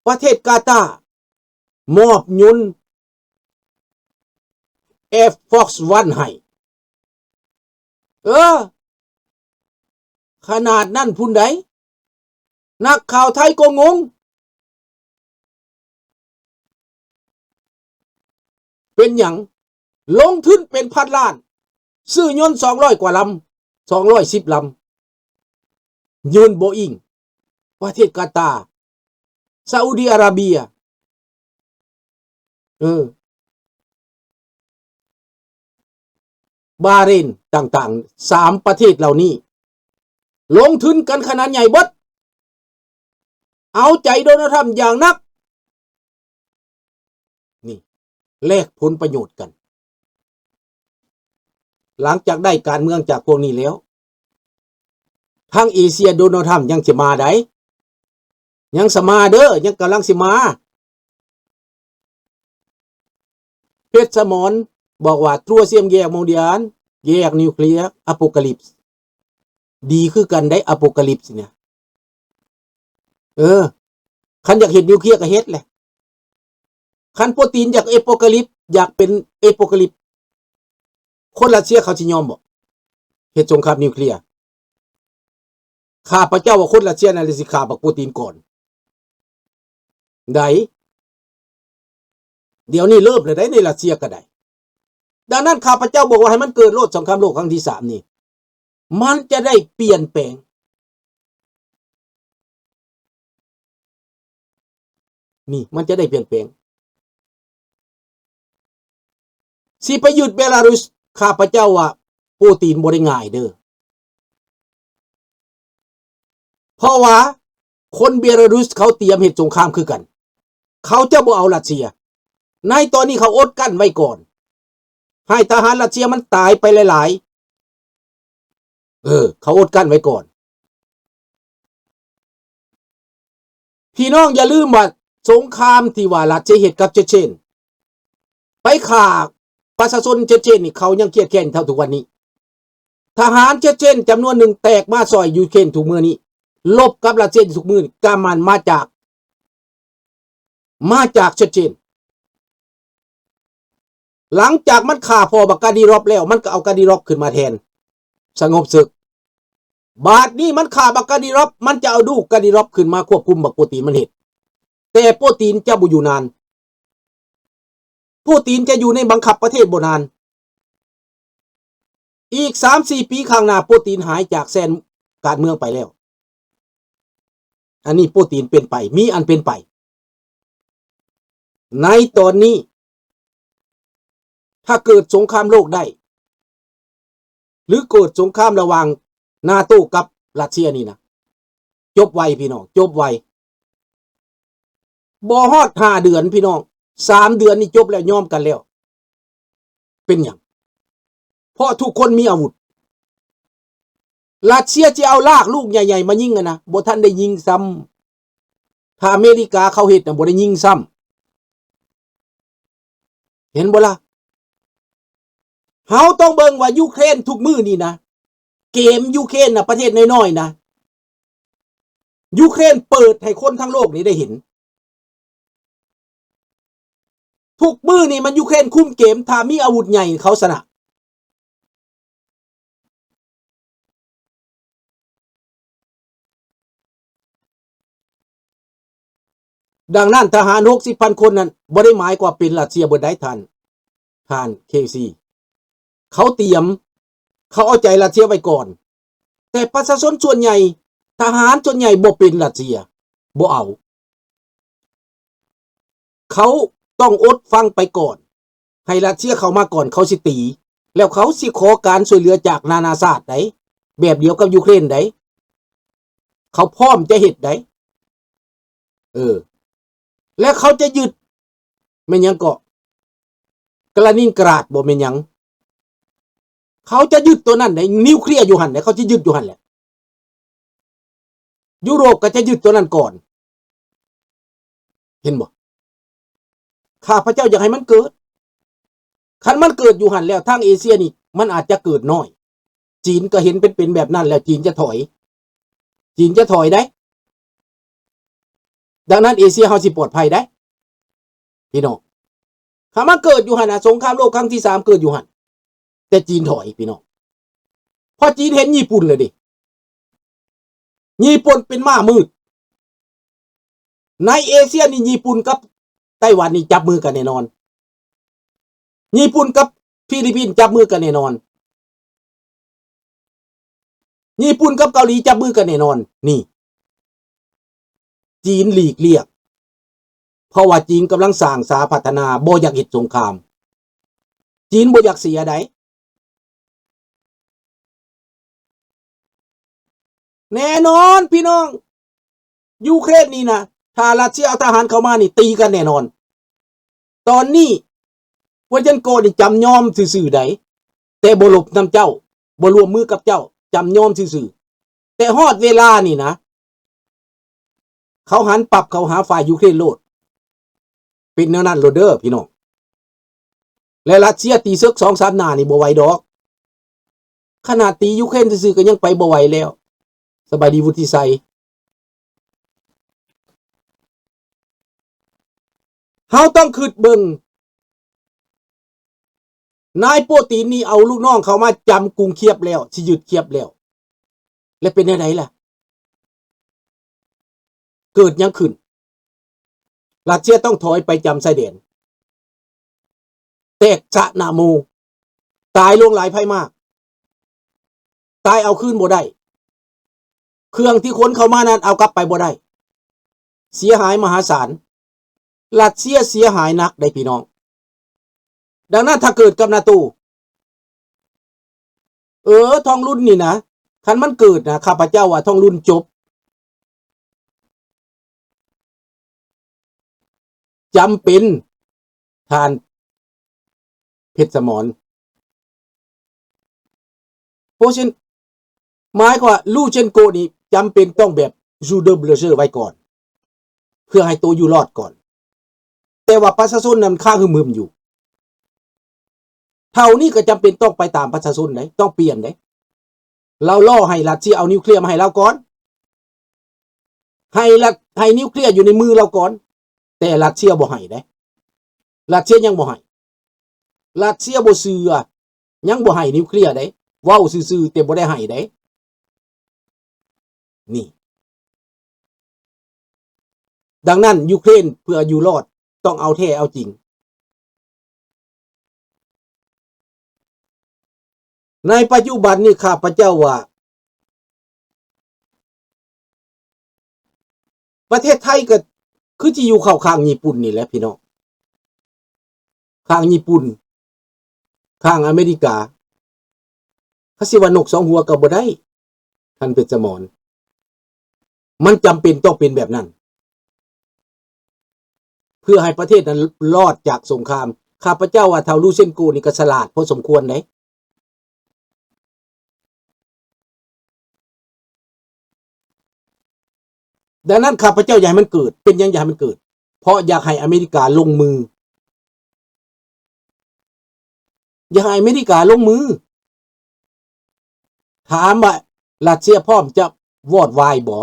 ປະເທດກາຕາມອບຍົນ Air Force One ໃຫ້. ເອີ ຂະໜາດນັ້ນພຸ້ນໃດ໋ ນັກຂ່າວໄທກໍງົງ. ເປັນຫຍັງ ລົງທຶນເປັນພັນລ້ານ ຊື້ຍົນສອງຮ້ອຍກວ່າລຳ ສອງຮ້ອຍສິບລຳ ຍົນໂບອິງ ປະເທດກາຕາ ຊາອຸດີອາຣາເບຍ ເອີ ບາເຣນ ຕ່າງໆ ສາມປະເທດເຫຼົ່ານີ້ ລົງທຶນກັນຂະໜາດໃຫຍ່ເບິດ ເອົາໃຈໂດນັລ ທຣຳ ຢ່າງໜັກ. ນີ້ ແລກຜົນປະໂຫຍດກັນ. ຫຼັງຈາກໄດ້ການເມືອງຈາກພວກນີ້ແລ້ວ ທາງເອເຊຍ ໂດນັລ ທຣຳ ຍັງຊິມາໄດ໋ ຍັງຊິມາເດີ ຍັງກຳລັງຊິມາ. ເພັດສະໝອນບອກວ່າ Troisième Guerre Mondiale ແຍກນິວເຄລຍ ອາໂປກາລິບ ດີຄືກັນໄດ໋ ອາໂປກາລິບນີ້ນະ. ເອີ ຄັນຢາກເຮັດນິວເຄລຍກໍເຮັດແຫຼະ. ຄັນໂປຕີນຢາກເອໂປກາລິບ ຢາກເປັນເອໂປກາລິບ ຄົນຣັດເຊຍເຂົາຊິຍອມບໍ່ ເຮັດສົງຄາມນິວເຄລຍ? ຂ້າພະເຈົ້າວ່າຄົນຣັດເຊຍນັ້ນແຫຼະຊິຂ້າບັກໂປຕີນກ່ອນໄດ໋. ດຽວນີ້ເລີ່ມແລ້ວໄດ໋ ໃນຣັດເຊຍກໍໄດ້. ດັ່ງນັ້ນ ຂ້າພະເຈົ້າບອກວ່າໃຫ້ມັນເກີດໂລດ ສົງຄາມໂລກຄັ້ງທີສາມນີ້ ມັນຈະໄດ້ປ່ຽນແປງ. ນີ້ ມັນຈະໄດ້ປ່ຽນແປງ. ຊິໄປຍຶດເບລາຣຸດ ຂ້າພະເຈົ້າວ່າໂປຕີນບໍ່ໄດ້ງ່າຍເດີ. ເພາະວ່າຄົນເບລາຣຸດເຂົາຕຽມເຮັດສົງຄາມຄືກັນ. ເຂົາຈະບໍ່ເອົາຣັດເຊຍ. ໃນຕອນນີ້ເຂົາອົດກັ້ນໄວ້ກ່ອນ. ໃຫ້ທະຫານຣັດເຊຍມັນຕາຍໄປຫຼາຍໆ. ເອີ ເຂົາອົດກັ້ນໄວ້ກ່ອນ. ພີ່ນ້ອງຢ່າລືມວ່າສົງຄາມທີ່ວ່າຣັດເຊຍເຮັດກັບເຊັດເຊນ ໄປຂ້າປະຊາຊົນເຊັດເຊນນີ້ ເຂົາຍັງຄຽດແຄ້ນເທົ່າທຸກວັນນີ້. ທະຫານເຊັດເຊນຈຳນວນໜຶ່ງແຕກມາຊ່ອຍຢູເຄຣນທຸກມື້ນີ້ ລົບກັບຣັດເຊຍທຸກມື້ນີ້ ກໍມັນມາຈາກ ມາຈາກເຊັດເຊນ. ຫຼັງຈາກມັນຂ້າພໍ່ບັກກາດີຣອບແລ້ວ ມັນກໍເອົາກາດີຣອບຂຶ້ນມາແທນ ສະຫງົບເສິກ. ບາດນີ້ມັນຂ້າບັກກາດີຣອບ ມັນຈະເອົາລູກກາດີຣອບຂຶ້ນມາຄວບຄຸມບັກໂປຕີນມັນເຮັດ. ແຕ່ໂປຕີນຈະບໍ່ຢູ່ນານ. ໂປຕີນຈະຢູ່ໃນບັງຄັບປະເທດບໍ່ນານ. ອີກສາມສີ່ປີຂ້າງໜ້າ ໂປຕີນຫາຍຈາກແຊນການເມືອງໄປແລ້ວ. ອັນນີ້ໂປຕີນເປັນໄປ ມີອັນເປັນໄປ. ໃນຕອນນີ້ ຖ້າເກີດສົງຄາມໂລກໄດ້ ຫຼື ເກີດສົງຄາມລະຫວ່າງນາໂຕກັບຣັດເຊຍນີ້ນະ ຈົບໄວພີ່ນ້ອງ ຈົບໄວ. ບໍ່ຮອດຫ້າເດືອນພີ່ນ້ອງ ສາມເດືອນນີ້ຈົບແລ້ວ ຍອມກັນແລ້ວ. ເປັນຫຍັງ? ເພາະທຸກຄົນມີອາວຸດ. ຣັດເຊຍຊິເອົາລາກລູກໃຫຍ່ໆມາຍິງຫັ້ນນະ ບໍ່ທັນໄດ້ຍິງຊ້ຳ. ຖ້າອາເມລິກາເຂົາເຮັດນະ ບໍ່ໄດ້ຍິງຊ້ຳ. ເຫັນບໍ່ລະ? ເຮົາຕ້ອງເບິ່ງວ່າຢູເຄຣນທຸກມື້ນີ້ນະ ເກມຢູເຄຣນນະ ປະເທດນ້ອຍໆນະ ຢູເຄຣນເປີດໃຫ້ຄົນທັງໂລກນີ້ໄດ້ເຫັນ. ທຸກມື້ນີ້ມັນຢູເຄຣນຄຸມເກມ ຖ້າມີອາວຸດໃຫຍ່ເຂົາຊະນະ. ດັ່ງນັ້ນ ທະຫານຫົກສິບພັນຄົນນັ້ນ ບໍ່ໄດ້ໝາຍຄວາມເປັນຣັດເຊຍເບິດໃດ໋ທ່ານ ທ່ານເຄຊີ. ເຂົາຕຽມ ເຂົາເອົາໃຈຣັດເຊຍໄວ້ກ່ອນ. ແຕ່ປະຊາຊົນສ່ວນໃຫຍ່ ທະຫານສ່ວນໃຫຍ່ບໍ່ເປັນຣັດເຊຍ ບໍ່ເອົາ. ເຂົາຕ້ອງອົດຟັງໄປກ່ອນ ໃຫ້ຣັດເຊຍເຂົ້າມາກ່ອນ ເຂົາຊິຕີ ແລ້ວເຂົາຊິຂໍການຊ່ວຍເຫຼືອຈາກນານາຊາດໃດ໋ ແບບດຽວກັບຢູເຄຣນໃດ໋ ເຂົາພ້ອມຈະເຮັດໃດ໋. ເອີ ແລະເຂົາຈະຍຶດ ແມ່ນຫຍັງເກາະ ກາລິນກຣາດບໍ່ແມ່ນຫຍັງ ເຂົາຈະຍຶດຕົວນັ້ນໄດ໋ ນິວເຄລຍຢູ່ຫັ້ນໄດ໋ ເຂົາຈະຍຶດຢູ່ຫັ້ນແຫຼະ ຢູໂຣບກໍຈະຍຶດຕົວນັ້ນກ່ອນ ເຫັນບໍ່? ຂ້າພະເຈົ້າຢາກໃຫ້ມັນເກີດ ຄັນມັນເກີດຢູ່ຫັ້ນແລ້ວ ທາງເອເຊຍນີ້ມັນອາດຈະເກີດນ້ອຍ. ຈີນກໍເຫັນເປັນ ເປັນແບບນັ້ນແລ້ວ ຈີນຈະຖອຍ ຈີນຈະຖອຍໄດ໋. ດັ່ງນັ້ນເອເຊຍເຮົາຊິປອດໄພໄດ໋ ພີ່ນ້ອງ. ຖ້າມາເກີດຢູ່ຫັ້ນນະ ສົງຄາມໂລກຄັ້ງທີສາມເກີດຢູ່ຫັ້ນ ແຕ່ຈີນຖອຍ ພີ່ນ້ອງ. ເພາະຈີນເຫັນຍີ່ປຸ່ນແລ້ວເດ້. ຍີ່ປຸ່ນເປັນມ້າມືດ. ໃນເອເຊຍນີ້ ຍີ່ປຸ່ນກັບໄຕ້ຫວັນນີ້ຈັບມືກັນແນ່ນອນ. ຍີ່ປຸ່ນກັບຟີລິບປິນຈັບມືກັນແນ່ນອນ. ຍີ່ປຸ່ນກັບເກົາຫຼີຈັບມືກັນແນ່ນອນ. ນີ້ ຈີນຫຼີກລ່ຽງ ເພາະວ່າຈີນກຳລັງສ້າງສາພັດທະນາ ບໍ່ຢາກເຮັດສົງຄາມ. ຈີນບໍ່ຢາກເສຍໃດ. ແນ່ນອນພີ່ນ້ອງ ຢູເຄຣນນີ້ນະ ຖ້າຣັດເຊຍເອົາທະຫານເຂົ້າມານີ້ ຕີກັນແນ່ນອນ. ຕອນນີ້ ໂປຣເຊນໂກນີ້ຈຳຍອມຊື່ໆໃດ໋ ແຕ່ບໍ່ລົບນຳເຈົ້າ ບໍ່ຮ່ວມມືກັບເຈົ້າ ຈຳຍອມຊື່ໆ. ແຕ່ຮອດເວລານີ້ນະ ເຂົາຫັນປັບເຂົ້າຫາຝ່າຍຢູເຄຣນໂລດ. ເປັນແນວນັ້ນໂລດເດີພີ່ນ້ອງ. ແລະຣັດເຊຍຕີເສິກສອງສາມໜ້ານີ້ບໍ່ໄຫວດອກ. ຂະໜາດຕີຢູເຄຣນຊື່ໆກໍຍັງໄປບໍ່ໄຫວແລ້ວ. ສະບາຍດີວຸດທິໄຊ. ເຮົາຕ້ອງຄິດເບິ່ງ ນາຍໂປຕີນນີ້ເອົາລູກນ້ອງເຂົ້າມາຈຳກຸງຄຽບແລ້ວ ຊິຍຶດຄຽບແລ້ວ ແລະເປັນແນວໃດລະ? ເກີດຫຍັງຂຶ້ນ? ຣັດເຊຍຕ້ອງຖອຍໄປຈຳຊາຍແດນ. ແຕກຊະນະໂມ ຕາຍຫຼວງຫຼາຍໄພມາກ ຕາຍເອົາຄືນບໍ່ໄດ້. ເຄື່ອງທີ່ຂົນເຂົ້າມານັ້ນເອົາກັບໄປບໍ່ໄດ້. ເສຍຫາຍມະຫາສານ. ຣັດເຊຍເສຍຫາຍໜັກໄດ໋ພີ່ນ້ອງ. ດັ່ງນັ້ນ ຖ້າເກີດກັບນາໂຕ ເອີ ທອງລຸນນີ້ນະ ຄັນມັນເກີດນະ ຂ້າພະເຈົ້າວ່າທອງລຸນຈົບ. ຈຳເປັນ ທ່ານເພັດສະໝອນ ໂປເຊນ ໝາຍຄວາມວ່າ ລູເຊນໂກນີ້ຈຳເປັນຕ້ອງແບບ ຊູເດີເບລເຊີ ໄວ້ກ່ອນ ເພື່ອໃຫ້ໂຕຢູ່ລອດກ່ອນ. ແຕ່ວ່າປະຊາຊົນນັ້ນຄາຫຶມໆຢູ່. ເທົ່ານີ້ກໍຈຳເປັນຕ້ອງໄປຕາມປະຊາຊົນໃດ໋ ຕ້ອງປ່ຽນໃດ໋. ລາວລໍໃຫ້ຣັດເຊຍເອົານິວເຄລຍມາໃຫ້ລາວກ່ອນ ໃຫ້ລັດ ໃຫ້ນິວເຄລຍຢູ່ໃນມືລາວກ່ອນ. ແຕ່ຣັດເຊຍບໍ່ໃຫ້ເດ້ ຣັດເຊຍຍັງບໍ່ໃຫ້. ຣັດເຊຍບໍ່ເຊື່ອ ຍັງບໍ່ໃຫ້ນິວເຄລຍເດ້. ເວົ້າຊື່ໆ ແຕ່ບໍ່ໄດ້ໃຫ້ເດ້ນີ້. ດັ່ງນັ້ນ ຢູເຄຣນເພື່ອຢູ່ລອດ ຕ້ອງເອົາແທ້ເອົາຈິງ. ໃນປັດຈຸບັນນີ້ ຂ້າພະເຈົ້າວ່າ ປະເທດໄທກໍຄືຊິຢູ່ເຂົ້າຂ້າງຍີ່ປຸ່ນນີ້ແຫຼະພີ່ນ້ອງ, ຂ້າງຍີ່ປຸ່ນ, ຂ້າງອາເມລິກາ. ເຂົາຊິວ່ານົກສອງຫົວກໍບໍ່ໄດ້ ທ່ານເພັດສະໝອນ. ມັນຈຳເປັນຕ້ອງເປັນແບບນັ້ນ ເພື່ອໃຫ້ປະເທດນັ້ນລອດຈາກສົງຄາມ. ຂ້າພະເຈົ້າວ່າທ້າວລູເຊນໂກນີ້ກໍສະຫຼາດພໍສົມຄວນເດ້. ດັ່ງນັ້ນ ຂ້າພະເຈົ້າຢາກໃຫ້ມັນເກີດ. ເປັນຫຍັງຢາກໃຫ້ມັນເກີດ? ເພາະຢາກໃຫ້ອາເມລິກາລົງມື. ຢາກໃຫ້ອາເມລິກາລົງມື. ຖາມວ່າຣັດເຊຍພ້ອມຈະວອດວາຍບໍ່?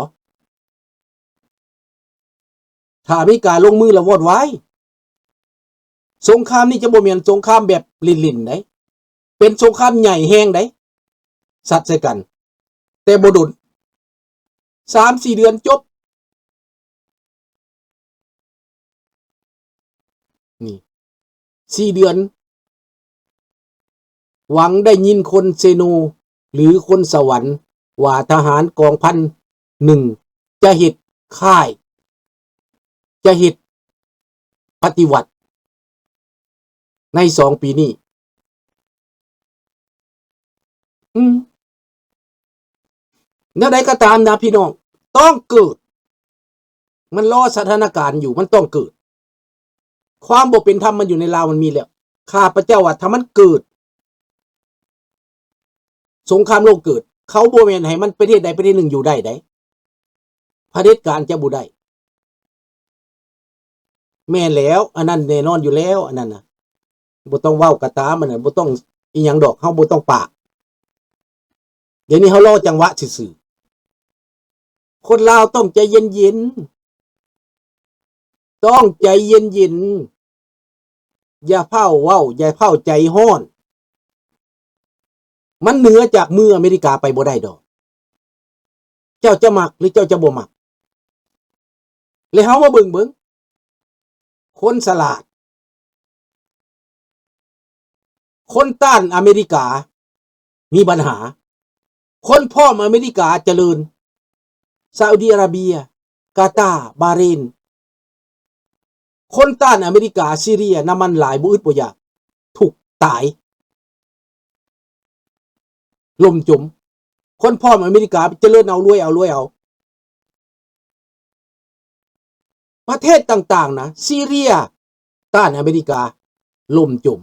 ຖ້າອາເມລິກາລົງມືແລ້ວວອດວາຍ. ສົງຄາມນີ້ຈະບໍ່ແມ່ນສົງຄາມແບບຫຼິ້ນໆໃດ, ເປັນສົງຄາມໃຫຍ່ແຮງໃດ, ຊັດໃສ່ກັນ. ແຕ່ບໍ່ດົນ, ສາມສີ່ເດືອນຈົບ. ນີ້ ສີ່ເດືອນ. ຫວັງໄດ້ຍິນຄົນເຊໂນ ຫຼື ຄົນສະຫວັນ ວ່າທະຫານກອງພັນໜຶ່ງຈະເຮັດຄ້າຍ ຈະເຮັດປະຕິວັດໃນສອງປີນີ້. ອືມ ແນວໃດກໍຕາມນະ ພີ່ນ້ອງ, ຕ້ອງເກີດ. ມັນລໍສະຖານະການຢູ່, ມັນຕ້ອງເກີດ. ຄວາມບໍ່ເປັນທຳມັນຢູ່ໃນລາວມັນມີແລ້ວ. ຂ້າພະເຈົ້າວ່າຖ້າມັນເກີດ, ສົງຄາມໂລກເກີດ, ເຂົາບໍ່ແມ່ນໃຫ້ມັນປະເທດໃດປະເທດໜຶ່ງຢູ່ໄດ້ໃດ. ຜະເດັດການຈະບໍ່ໄດ້. ແມ່ນແລ້ວ, ອັນນັ້ນແນ່ນອນຢູ່ແລ້ວ, ອັນນັ້ນນະ. ບໍ່ຕ້ອງເວົ້າກໍຕາມ, ອັນນັ້ນບໍ່ຕ້ອງອີ່ຫຍັງດອກ, ເຮົາບໍ່ຕ້ອງປາກ. ດຽວນີ້ເຮົາລໍຈັງຫວະຊື່ໆ. ຄົນລາວຕ້ອງໃຈເຢັນ ຕ້ອງໃຈເຢັນໆ ຢ່າຟ້າວເວົ້າ ຢ່າຟ້າວໃຈຮ້ອນ. ມັນເໜືອຈາກມືອາເມລິກາໄປບໍ່ໄດ້ດອກ. ເຈົ້າຈະມັກ ຫຼື ເຈົ້າຈະບໍ່ມັກ. ແລະ ເຮົາມາເບິ່ງເບິ່ງ ຄົນສະຫຼາດ ຄົນຕ້ານອາເມລິກາມີບັນຫາ, ຄົນພ້ອມອາເມລິກາຈະເລີນ, ຊາອຸດີອາຣາເບຍ, ກາຕາ, ບາເຣນ. ຄົນຕ້ານອາເມລິກາ, ຊີເຣຍ, ນ້ຳມັນຫຼາຍ, ບໍ່ອຶດບໍ່ຢາກ, ທຸກຕາຍ, ລົ້ມຈົມ. ຄົນພ້ອມອາເມລິກາຈະເລີນເອົາ, ລວຍເອົາ, ລວຍເອົາ. ປະເທດຕ່າງໆນະ, ຊີເຣຍຕ້ານອາເມລິກາລົ້ມຈົມ,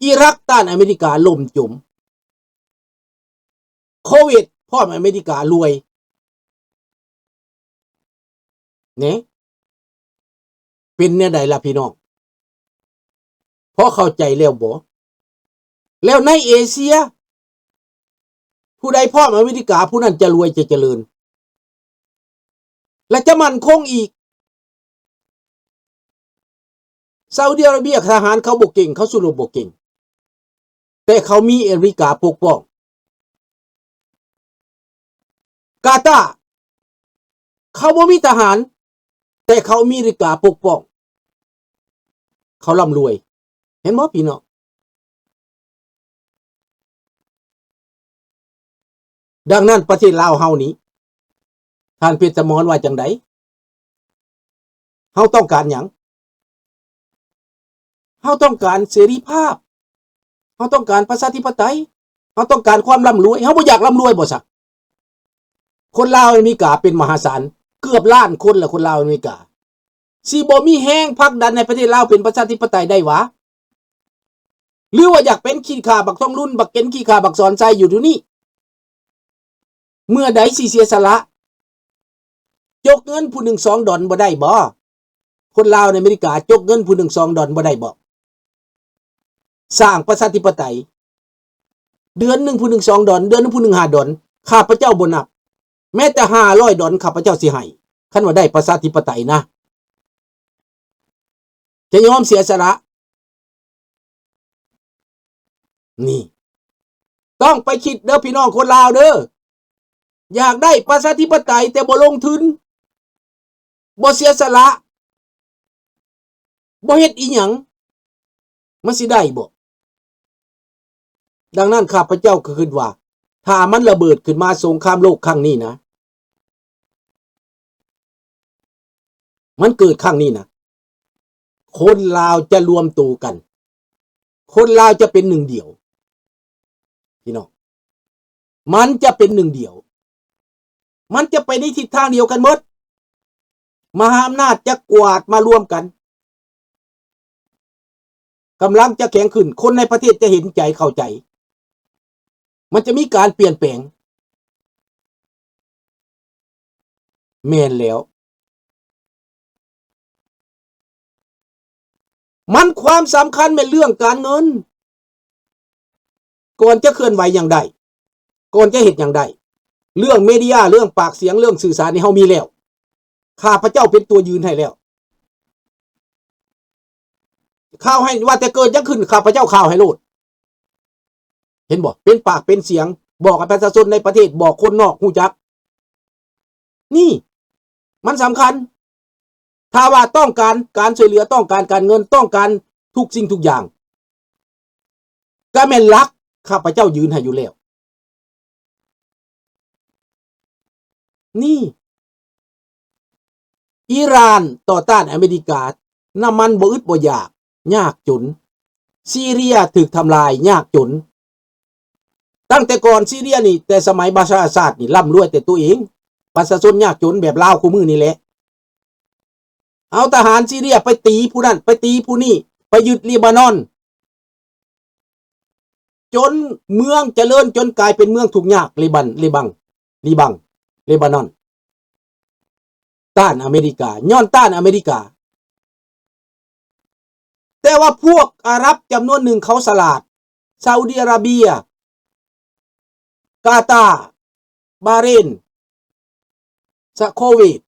ອີຣັກຕ້ານອາເມລິກາລົ້ມຈົມ, ໂຄເວັດພ້ອມອາເມລິກາລວຍ. ເນ ເປັນແນວໃດລະພີ່ນ້ອງ? ພໍເຂົ້າໃຈແລ້ວບໍ່? ແລ້ວໃນເອເຊຍ ຜູ້ໃດພ້ອມອາເມລິກາ ຜູ້ນັ້ນຈະລວຍ ຈະຈະເລີນ ແລະ ຈະໝັ້ນຄົງອີກ. ຊາອຸດີອາຣາເບຍ ທະຫານເຂົາບໍ່ເກັ່ງ, ເຂົາສູ້ລົບບໍ່ເກັ່ງ, ແຕ່ເຂົາມີອາເມລິກາປົກປ້ອງ. ກາຕາ ເຂົາບໍ່ມີທະຫານ ແຕ່ເຂົາມີອາເມລິກາປົກປ້ອງ, ເຂົາລ່ຳລວຍ. ເຫັນບໍ່ພີ່ນ້ອງ? ດັ່ງນັ້ນປະເທດລາວເຮົານີ້ ທ່ານເພັດສະໝອນວ່າຈັ່ງໃດ? ເຮົາຕ້ອງການຫຍັງ? ເຮົາຕ້ອງການເສລີພາບ, ເຮົາຕ້ອງການປະຊາທິປະໄຕ, ເຮົາຕ້ອງການຄວາມລ່ຳລວຍ. ເຮົາບໍ່ຢາກລ່ຳລວຍບໍ່ຊະ? ຄົນລາວອາເມລິກາເປັນມະຫາສານ ເກືອບລ້ານຄົນລະ, ຄົນລາວອາເມລິກາ ຊິບໍ່ມີແຮງຜັກດັນໃຫ້ປະເທດລາວເປັນປະຊາທິປະໄຕໄດ້ຫວາ? ຫຼືວ່າຢາກເປັນຂີ້ຂ້າບັກທອງລຸນ, ບັກເກັນຂີ້ຂ້າບັກສອນໄຊຢູ່ດຽວນີ້? ເມື່ອໃດຊິເສຍສະຫຼະ? ຈົກເງິນຜູ້ໜຶ່ງສອງດອນບໍ່ໄດ້ບໍ? ຄົນລາວໃນອາເມລິກາຈົກເງິນຜູ້ໜຶ່ງສອງດອນບໍ່ໄດ້ບໍ? ສ້າງປະຊາທິປະໄຕ ເດືອນໜຶ່ງຜູ້ໜຶ່ງສອງດອນ, ເດືອນໜຶ່ງຜູ້ໜຶ່ງຫ້າດອນ, ຂ້າພະເຈົ້າບໍ່ນັບ, ແມ້ແຕ່ຫ້າຮ້ອຍດອນຂ້າພະເຈົ້າຊິໃຫ້, ຄັນວ່າໄດ້ປະຊາທິປະໄຕນະ. ຈະຍອມເສຍສະຫຼະ. ນີ້ ຕ້ອງໄປຄິດເດີພີ່ນ້ອງຄົນລາວເດີ, ຢາກໄດ້ປະຊາທິປະໄຕແຕ່ບໍ່ລົງທຶນ, ບໍ່ເສຍສະຫຼະ, ບໍ່ເຮັດອີ່ຫຍັງ, ມັນຊິໄດ້ບໍ່? ດັ່ງນັ້ນ ຂ້າພະເຈົ້າກໍຄິດວ່າ ຖ້າມັນລະເບີດຂຶ້ນມາສົງຄາມໂລກຄັ້ງນີ້ນະ, ມັນເກີດຄັ້ງນີ້ນະ, ຄົນລາວຈະລວມໂຕກັນ, ຄົນລາວຈະເປັນໜຶ່ງດຽວ ພີ່ນ້ອງ, ມັນຈະເປັນໜຶ່ງດຽວ, ມັນຈະໄປໃນທິດທາງດຽວກັນໝົດ, ມະຫາອຳນາດຈະກວາດມາລວມກັນ. ກຳລັງຈະແຂງຂຶ້ນ, ຄົນໃນປະເທດຈະເຫັນໃຈເຂົ້າໃຈ, ມັນຈະມີການປ່ຽນແປງ. ແມ່ນແລ້ວ, ມັນຄວາມສຳຄັນແມ່ນເລື່ອງການເງິນ. ກ່ອນຈະເຄື່ອນໄຫວຫຍັງໄດ້, ກ່ອນຈະເຮັດຫຍັງໄດ້, ເລື່ອງເມເດຍ, ເລື່ອງປາກສຽງ, ເລື່ອງສື່ສານນີ້ເຮົາມີແລ້ວ, ຂ້າພະເຈົ້າເປັນຕົວຢືນໃຫ້ແລ້ວ. ຂ່າວໃຫ້, ວ່າແຕ່ເກີດຫຍັງຂຶ້ນ ຂ້າພະເຈົ້າຂ່າວໃຫ້ໂລດ. ເຫັນບໍ່? ເປັນປາກເປັນສຽງ, ບອກໃຫ້ປະຊາຊົນໃນປະເທດ, ບອກຄົນນອກຮູ້ຈັກ. ນີ້ ມັນສຳຄັນ. ຖ້າວ່າຕ້ອງການການຊ່ວຍເຫຼືອ, ຕ້ອງການການເງິນ, ຕ້ອງການທຸກສິ່ງທຸກຢ່າງ, ກໍແມ່ນຫຼັກ, ຂ້າພະເຈົ້າຢືນໃຫ້ຢູ່ແລ້ວ. ນີ້ ອີຣານຕໍ່ຕ້ານອາເມລິກາ, ນ້ຳມັນບໍ່ອຶດບໍ່ຢາກ, ຍາກຈົນ. ຊີເຣຍຖືກທຳລາຍ, ຍາກຈົນ. ຕັ້ງແຕ່ກ່ອນຊີເຣຍນີ້, ແຕ່ສະໄໝບາຊາຣອັດຊາດນີ້, ລ່ຳລວຍແຕ່ຕົວເອງ, ປະຊາຊົນຍາກຈົນແບບລາວຄູ່ມື້ນີ້ແຫຼະ. ເອົາທະຫານຊີເຣຍໄປຕີຜູ້ນັ້ນ, ໄປຕີຜູ້ນີ້, ໄປຍຶດເລບານອນ, ຈົນເມືອງຈະເລີນ, ຈົນກາຍເປັນເມືອງທຸກຍາກ, ເລບັນ, ເລບັງ, ລີບັງ, ເລບານອນ. ຕ້ານອາເມລິກາ, ຍ້ອນຕ້ານອາເມລິກາ. ແຕ່ວ່າພວກອາຣັບຈຳນວນໜຶ່ງເຂົາສະຫຼາດ, ຊາອຸດີອາຣາເບຍ, ກາຕາ, ບາເຣນ, ສະ ໂຄເວດ,